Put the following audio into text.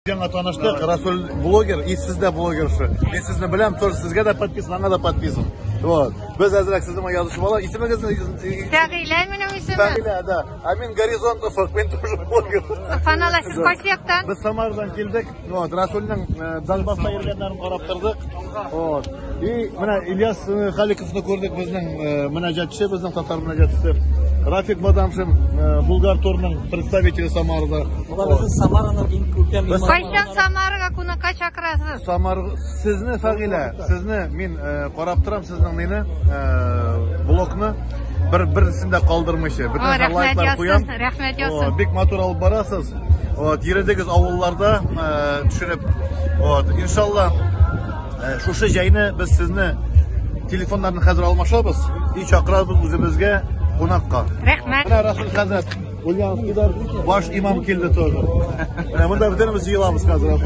Яңа таныштык, Расул блогер, и сез дә блогершы. Мин сезне беләм, тоже сезгә дә подписан, аңа да подписан. Вот. Без әзрәк сезнең белән язышып алайык. Исемегез Фәгыйлә минем исемем. Фәгыйлә, да. А мин Горизонт Офык, мин тоже блогер. Субханалла, сез кайсы яктан? Без Самарадан килдек. Вот, Расулның Донбасста йөргәннәрен карап тордык. Вот. И менә Ильяс Халиковны күрдек, безнең мөнәҗәтче, безнең татар мөнәҗәтчесе. Рафик Бадамшин, Булгар турның представителе Самарада. Безнең Самараның иң күркәм имамы. Кайчан Самарага кунакка чакырасыз? Самар, сезне Фәгыйлә, сезне мин карап торам сезнең мине, блогны бер берсен дә калдырмыйча. Бөтен лайклар куям. Рәхмәт яусын. Бик матур алып барасыз. Вот, йөрдегез авылларда төшереп. Вот, иншалла, шушы җәйне без сезне телефоннарны хәзер алмашабыз и чакырабыз үзебезгә кунакка. Рәхмәт. Менә Расул хәзрәт Ульяновскийдан баш имам килде тоже. Менә монда бөтенебез җыелабыз хәзер.